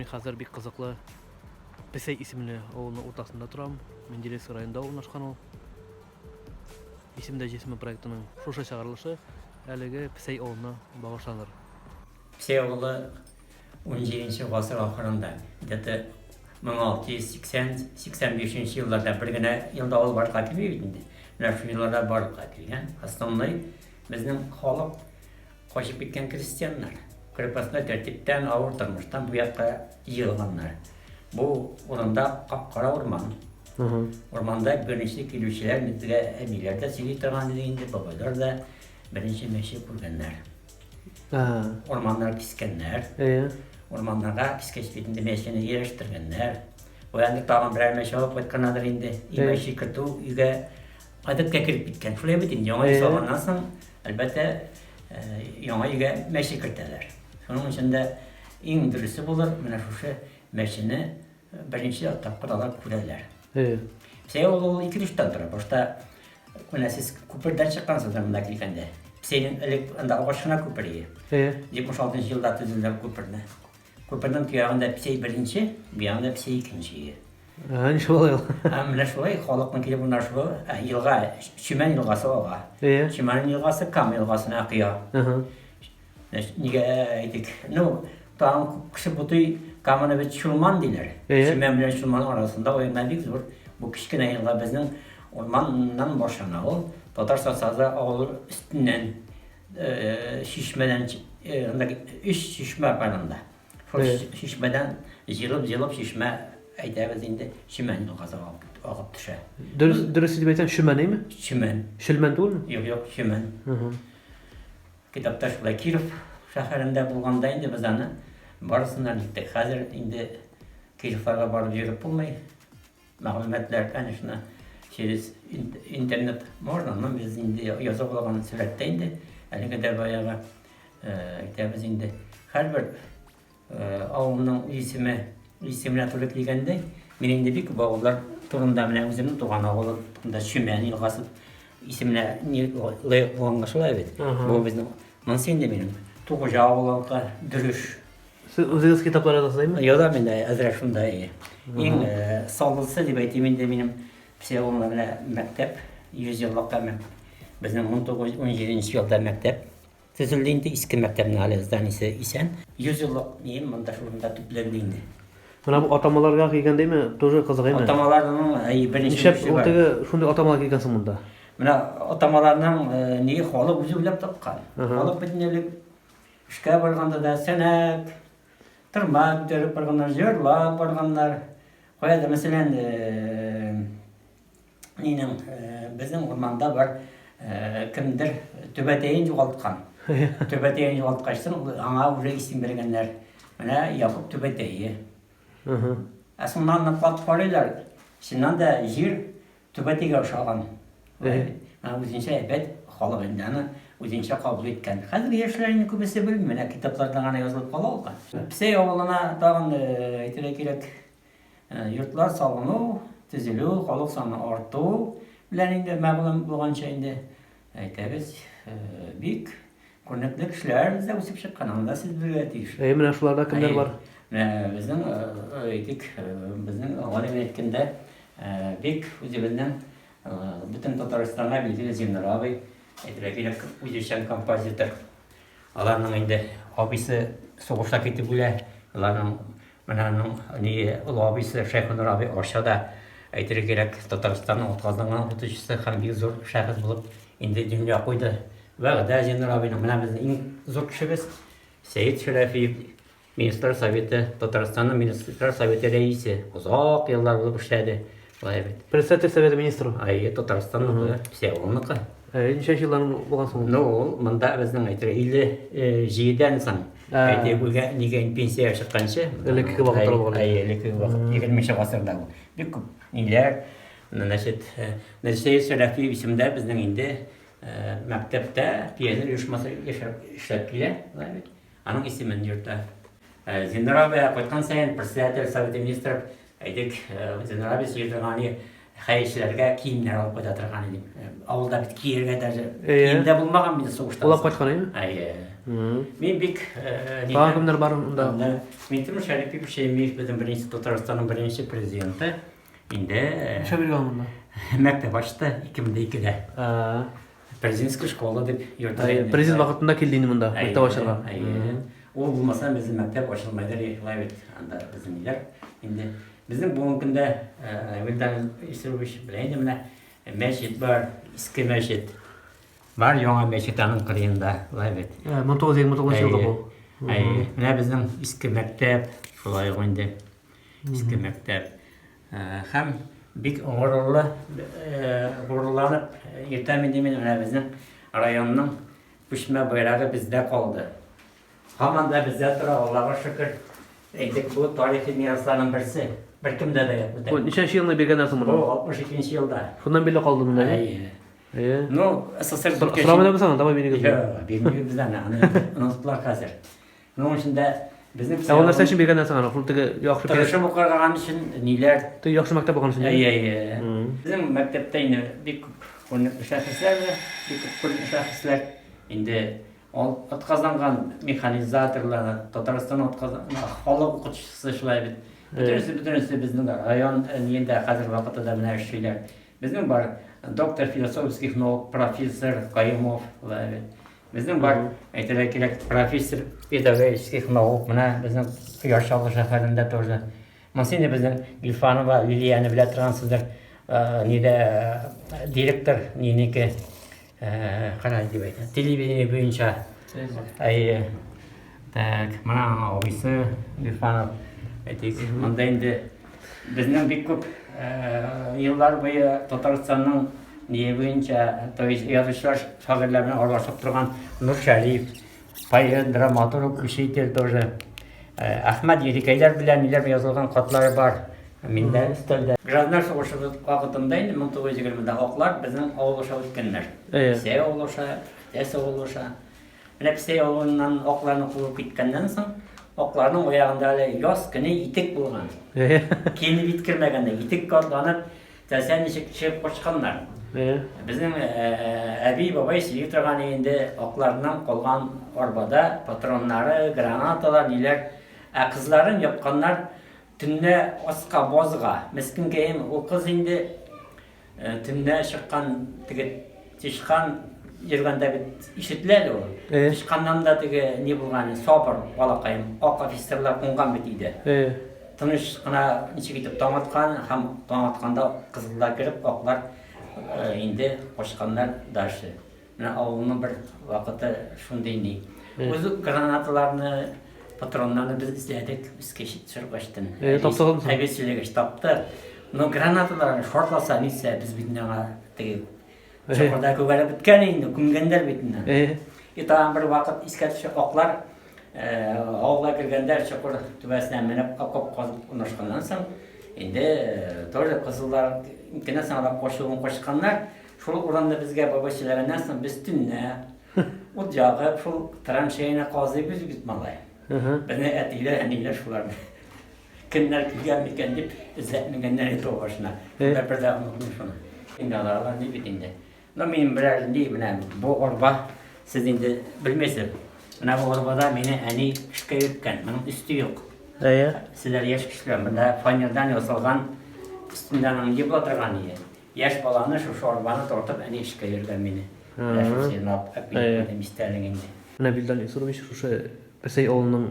Мин хәзер бик кызыклы Песәй исемле авылның уртасында торам. Менделеевск районында урнашкан ул. Исемдә җисеме проектының шушы чыгарылышы әлеге Песәй авылына багышланыр. Песәй авылы унҗиденче гасыр ахырында, где-то 1680-85 нче елларда бер генә елда авыл барлыкка килми бит инде. Менә шул елларда барлыкка килгән. Основной безнең халык качып киткән крестьяннар. Крепостной тәртиптән, авыр тормыштан бу якка җыелганнар. Бу урында кап-кара урман. Урманда беренче килүчеләр безгә әбиләр дә сөйли торган иде инде, бабайлар да беренче мәче күргәннәр. Урманнар кискәннәр. Әйе. Урманнарга кискәч бит инде мәчене ияләштергәннәр. Бу инде тагын берәр мәче алып кайтканнардыр инде. И мәче кертү өйгә гадәткә кереп киткән. Шулай бит инде яңа өй салганнан соң, әлбәттә, яңа өйгә мәче кертәләр. Шуның өчен дә иң дөресе булыр, менә шушы мәчене беренче тапкыр алар күрәләр. Әйе. Песәй ул ике төштән тора. Башта менә сез күпердән чыккансыздыр монда килгәндә. Песәйнең элек анда агач кына күпер иде. Әйе. 76 елда төзелде күперне. Күпернең туягында Песәй беренче, бу ягында Песәй икенче иде. Ә, ничек алай ул? Ә менә шулай халыкның килеп урнашуы, ә, елга, Чүмән елгасы ага. Әйе. Чүмән елгасы Кама елгасына коя. Ага. Нигә әйтик, ну, тагын күп кеше бутый Каманы бит Чулман диләр. Чүмән белән Чулман арасында аерма бик зур. Бу кечкенә елга безнең урманнан башлана ул. Татар Сасазы авылы өстеннән чишмәдән, анда өч чишмә бар анда. Шул чишмәдән җыелып-җыелып чишмә әйтәбез инде, Чүмән елгасы агып төшә. Дөрес, дөрес итеп әйтсәң, Чүмән әйме? Чүмән. Чөлмән түгелме? Юк, юк, Чүмән. Китапта шулай Киров шәһәрендә булганда инде без аны барысыннан җиттек. Хәзер инде Кировларга барып йөреп булмый. Мәгълүматлар, конечно, через интернет можно, но без инде язып алган сурәттә инде әлеге дә баягы әйтәбез инде. Һәрбер Авылның исеме исеменә туры килгәндәй, мин инде бик күп авыллар турында менә үземнең туган авылым турында Чүмән елгасы исеменә лаек булганга шулай бит. Бу безнең монысы инде минем Тугуҗа авылыныкы, Дөреш. Сез үзегез китаплар язасыз, әйме? Язам инде, әзрәк шунда. Иң саллысы дип әйтим инде минем псевдонымда менә мәктәп, 100 еллыкка безнең 1917 елда мәктәп Төзелде инде иске мәктәпнең әле зданиесе исән. 100 еллык нием монда шурында төпләнде инде. Менә бу атамаларга килгәндәйме, тоже кызык әйме? Атамаларның әй берничә Нишләп ул теге шундый атамалар килгән соң монда? Менә атамаларның ние халык үзе уйлап тапкан. Халык бит инде элек эшкә барганда да сәнәк, тырма күтәреп барганнар, җырлап барганнар. Каядыр, мәсәлән, Нинең безнең урманда бар кемдер түбәтәен югалткан. Түбәтәен югалткачтын аңа уже исем биргәннәр. Менә Якуб түбәтәе. Ә соңыннан ныклап карыйлар. Чыннан да җир түбәтәйгә охшаган. Менә үзенчә әйбәт халык инде аны үзенчә кабул иткән. Хәзерге яшьләр инде күбесе белми, менә китапларда гына язылып кала ул. Песәй авылына тагын әйтергә кирәк, Йортлар салыну, төзелү, халык саны арту белән инде мәгълүм булганча инде әйтәбез, бик күренекле кешеләр бездә үсеп чыккан, аны да сез белергә тиеш. Әйе, менә шуларда кемнәр бар? Менә безнең, әйтик, безнең галим әйткәндә, бик үзебезнең бөтен Татарстанга билгеле Зиннур абый, әйтергә кирәк, үзешчән композитор. Аларның инде абыйсы сугышта китеп үлә, аларның Менә аның әние, олы абыйсы Шәйхенур абый Арчада, әйтергә кирәк, Татарстанның атказанган укытучысы һәм бик зур шәхес булып инде дөнья куйды. Вәгъдә Зиннур абыйның менә безнең иң зур кешебез Сәет Шәрәфиев, Министрлар Советы, Татарстанның Министрлар Советы рәисе, озак еллар булып эшләде. Шулай бит. Председатель Совета Министров. Әйе, Татарстанныкы, Псеволныкы. Ничәнче еллар булган соң? Ну, ул монда безнең әйтергә 57-дән соң. Әйтик, үгә нигә пенсиягә чыкканчы. Элеккеге вакытлар булган. Әйе, элеккеге вакыт, 20 гасырда ул. Бик күп ниләр, значит, Нәсәй Сәләфиев исемендә безнең инде мәктәптә пионер оешмасы яшәп эшләп килә, бит. Аның исемен йөртә. Зиннур абый кайткан саен председатель Совета министров, әйтик, Зиннур абый сөйли торган хәерчеләргә киемнәр алып кайта торган идем. Авылда бит киергә даже кием дә булмаган бит сугыштан. Улап кайткан идеме? Әйе. Мин бик Тагын кемнәр бар монда? Минтимер Шәрипович Шәймиев безнең беренче Татарстанның беренче президенты. Инде Ничә биргән монда? Мәктәп ачты 2002-дә. Президентская школа дип йөртелә инде. Президент вакытында килде инде монда, мәктәп ачырга. Әйе. Ул булмаса безнең мәктәп ачылмайдыр, шулай бит. Анда безнең ниләр инде. Безнең бүгенге көндә Вилдан Исруевич белә инде менә мәчет бар, иске мәчет. Бар яңа мәчет аның кырыенда, шулай бит. 1929 елгы бу. Әйе. Менә безнең иске мәктәп, шулай ук инде. Иске мәктәп. Һәм бик горурлы, горурланып йөртәм инде мин, менә безнең районның күчмә байрагы бездә калды. Һаман да бездә тора, Аллага шөкер. Әйтик, бу тарихи мирасларның берсе. Беркемдә дә юк. Бу ничәнче елны биргәннәр соң моны? Бу 62 нче елда. Шуннан бирле калды монда. Әйе. Әйе. Ну, СССР беткәч. Сорамыйбыз аны, давай бирегез. Юк, бирмибез аны, аны оныттылар хәзер. Моның өчен дә безнең Ә ул нәрсә өчен биргәннәр соң аны? Шул теге яхшы тырышып укыган өчен ниләр? Теге яхшы мәктәп булган өчен. Әйе, әйе. Безнең мәктәптә инде бик күп күренекле шәхесләр дә, бик күп күренекле шәхесләр. Инде атказанган механизаторлар, Татарстан атказанган халык укытучысы шулай бит. Бөтенесе, бөтенесе безнең район ниендә хәзер вакытта да менә эшлиләр. Безнең бар доктор философских наук, профессор Каюмов, шулай бит. Безнең бар, әйтергә кирәк, профессор педагогических наук, менә безнең Кояш Чаллы шәһәрендә тоже. Монысы инде безнең Гильфанова Лилияне белә торгансыздыр. Нидә директор нинеке, кара дип әйтә, телевидение буенча. Әйе. Так, менә аның абыйсы Гильфанов. Әйтик, монда инде безнең бик күп еллар буе Татарстанның Ние буенча, то есть язучылар, шагыйрьләр белән аралашып торган Нур Шәриф, поэт, драматург, учитель тоже. Әхмәт Ерикәйләр белән ниләр язылган хатлары бар. Миндә өстәлдә. Гражданнар сугышы вакытында инде 1920-дә аклар безнең авыл аша үткәннәр. Песәй авылы аша, Хтәс авылы аша. Менә Песәй авылыннан акларны куып киткәннән соң, акларның аягында әле яз көне итек булган. Киенеп җиткермәгәннәр, итеккә атланып, Теләсә ничек чыгып качканнар. Безнең әби, бабай сөйли торган инде акларның калган арбада патроннары, гранаталар, ниләр. Ә кызларын япканнар төнлә аска базга. Мескенкәем, ул кыз инде төнлә чыккан теге тычкан йөргәндә бит ишетелә әле ул. Тычканнан да теге ни булган, сабыр балакаем, ак офицерлар кунган бит өйдә. Тыныч кына ничек итеп таң аткан һәм таң атканда кызыллар кереп, аклар инде качканнар дальше. Менә авылның бер вакыты шундый ни. Үз гранаталарны, патроннарны без эзләдек, өскә төшереп качтым. Таптыгызмы соң? Әби сөйләгәч таптык. Но гранаталар шартласа, нитсә, без бит аңа теге чокырда күгәреп беткән инде, күмгәннәр бит инде. И тагын бер вакыт искә төшә, аклар Авылга кергәндә чокыр түбәсенә менеп окоп казып урнашканнан соң, инде тоже кызыллар кенә соңрак качуын качканнар. Шул урынны безгә бабай сөйләгәннән соң, без төнлә ут ягып, шул траншеяны казыйбыз бит, малай. Безне әтиләр, әниләр шуларны кемнәр килгән микән дип эзләп менгәннәр иде тау башына. Шунда бер дә онытмыйм шуны. Инде алар ни бит инде. Ну, минем берәр ни, менә бу арба, сез инде белмисез. Менә бу арбада мине әни эшкә йөрткән, моның өсте юк. Әйе. Сезләр яшь кешеләр, монда фанердан ясалган, өстендә аның ни була торган иде. Яшь баланы шушы арбаны тартып әни эшкә йөргән мине. Менә шушы елап, әпилеп истәлек инде. Менә Вилдан Илсурович шушы Песәй авылының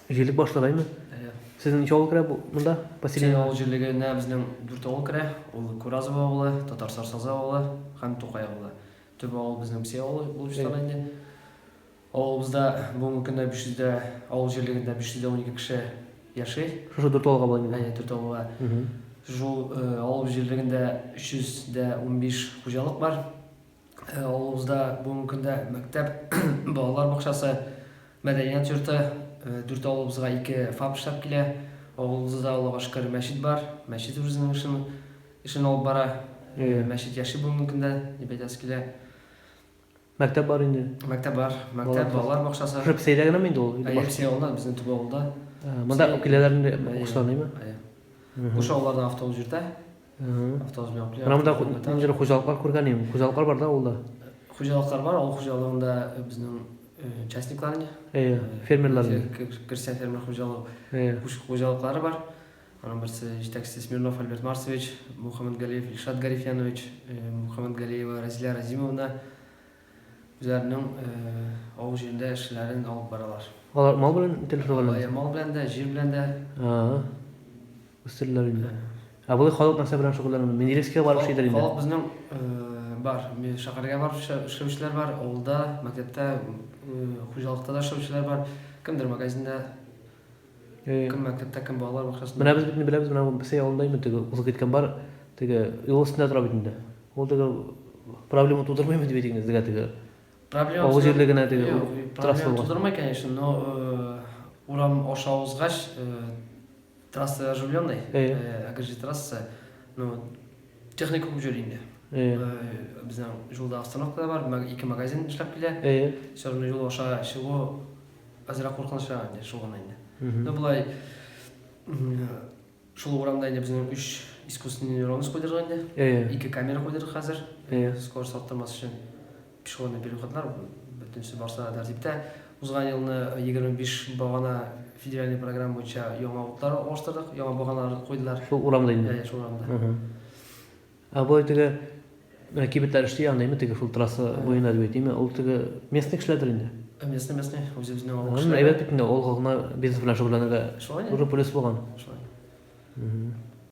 Җирлек башлыгы, әйме? Әйе. Сезнең ничә авыл керә бу монда, поселение? Безнең авыл җирлегенә безнең дүрт авыл керә. Ул Куразово авылы, Татар Сарсазы авылы һәм Тукай авылы. Төп авыл безнең Песәй авылы булып чыга инде. Авылыбызда бүгенге көндә 500 дә, авыл җирлегендә 512 кеше яши. Шушы дүрт авылга була инде? Әйе, дүрт авылга. Шул авыл җирлегендә 315 хуҗалык бар. Авылыбызда бүгенге көндә мәктәп, балалар бакчасы, мәдәният йорты, дүрт авылыбызга ике ФАП эшләп килә. Авылыбызда, Аллага шөкер, мәчет бар. Мәчет үзенең эшен, эшен алып бара. Мәчет яши бүгенге көндә, дип әйтәсе килә. Мәктәп бар инде. Мәктәп бар. Мәктәп, балалар бакчасы. Шушы Песәйдә генәме инде ул? Әйе, Песәй авылында, безнең төп авылда. Монда киләләр инде укучылар, әйеме? Әйе. Күрше авыллардан автобус йөртә. Автобус белән алып килә. Менә монда ниндидер хуҗалыклар күргән идем. Хуҗалыклар бар да авылда? Хуҗалыклар бар. Авыл хуҗалыгында безнең частниклар инде. Әйе, фермерлар. Крестьян фермер хуҗалыгы. Хуҗалыклары бар. Аның берсе җитәкчесе Смирнов Альберт Марсович, Мухаммадгалиев Илшат Гарифьянович, Мухаммадгалиева Разилә Разимовна үзләренең авыл җирендә эшләрен алып баралар. Алар мал белән тел шөгыльләнә? Мал белән дә, җир белән дә. Үстерделәр инде. Ә болай халык нәрсә белән шөгыльләнә? Менделеевскига барып эшлидер инде. Халык безнең бар. Шәһәргә барып эшләүчеләр бар, авылда, мәктәптә, хуҗалыкта да эшләүчеләр бар. Кемдер магазинда, кем мәктәптә, кем балалар бакчасында. Менә без бит беләбез, менә бу Песәй авылында инде теге узып киткән бар, теге юл өстендә тора бит инде. Ул теге проблема тудырмыймы дип әйтик безгә теге. Проблема Авыл җирлегенә теге трасса проблема тудырмый, конечно, но урам аша узгач, Трасса оживленный, Әгерҗе трассасы. Ну, техника күп йөри инде. Безнең юлда остановка да бар, ике магазин эшләп килә. Все равно юл аша чыгу азрак куркынычрак инде, шул гына инде. Ну, болай шул урамда инде безнең өч искусственный неровность куйдырдык инде. Ике камера куйдырдык хәзер. Скорость арттырмас өчен. Пешеходный переходлар бөтенесе барса да тәртиптә. Узган елны 25 багана федеральный программа буенча яңа утлар алыштырдык, яңа баганалар куйдылар. Шул урамда инде. Әйе, шул урамда. Ә болай теге менә кибетләр эшли анда, әйме теге шул трасса буенда дип әйтимме, ул теге местный кешеләрдер инде. Местный, местный, үзебезнең авыл кешеләре. Әйбәт бит инде, авыл халкына бизнес белән шөгыльләнергә Шулай зур плюс булган. Шулай.